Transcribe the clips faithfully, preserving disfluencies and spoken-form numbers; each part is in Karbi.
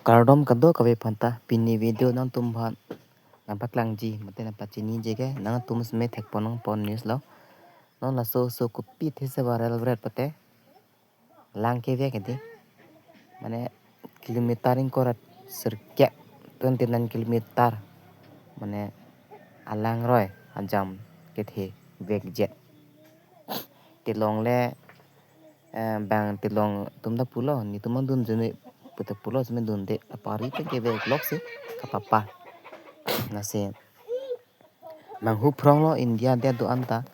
Kardom kadokave aphanta, pini video nangtum aphan nangpaklangji mate nangpachiniji ke nangtum seme thekpon nangpon news lo. Non laso oso kopi these viral vret pute lang kevek edi. Mane kilometer ingkoi ra sirkep, twenty nine kilometer. Mane alangroi ajam kethe vekjet. Tilong le, eh, bang tilong atum ta pulo, netum angdun jene pute pulo, seme dunde, apari pen kevek lok si kapapa. Lasi manghu phrong lo India adet do-an ta.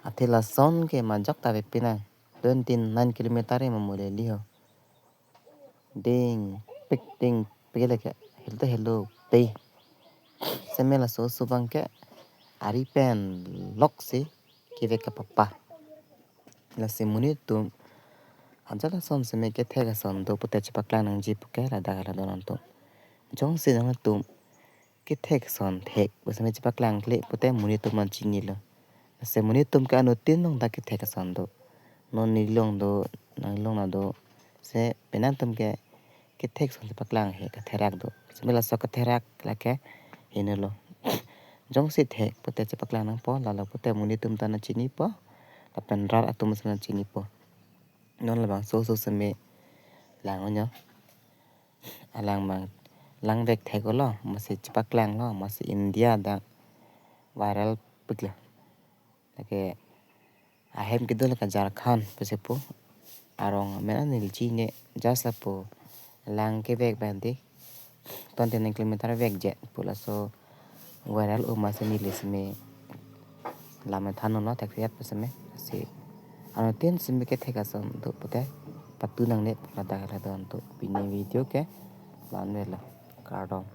Athe lason ke majok ta vepinang. Twenty nine kilometer e mamule liho. Ding pik ding pik leke hel ta helo pe. Seme laso oso abang ke ari pen lok si kevek kapapa. Lasi monit atum ajat lason seme kethek ason do pute chepaklang nangji puke ladak la donon atum. Jongsi nangtum kethek ason thek pu seme chepaklang kle pute monit atum aphan chinilo. Lasi monit atum ke anuttin along ta kethek ason do. Non nelilong do, nanglilong na do. Se penang atum ke kethek ason chepaklang he katherak do. Seme laso katherak lake henelo. Jongsi thek pute chepaklang nangpo, lalo pute monit atum ta nangchinipo, lapen rat atum seme nangchinipo. Non labangso oso seme lang-onyo. Alang abang langvek thek-olo, masi chepaklanglo, masi India dak viral piklo. Lake ahem kedo lake Jharkhand pusi pu. Arong amen anilji ne just lapu lang kevek abang di. Twenty nine kilometer vekjet pu laso viral o masi neli seme lam than-unlo thektheat pu seme. Lasi anuttin seme kethek ason do pute patu nangne ladak la donon atum. Pini video ke la-an velo. Kardom.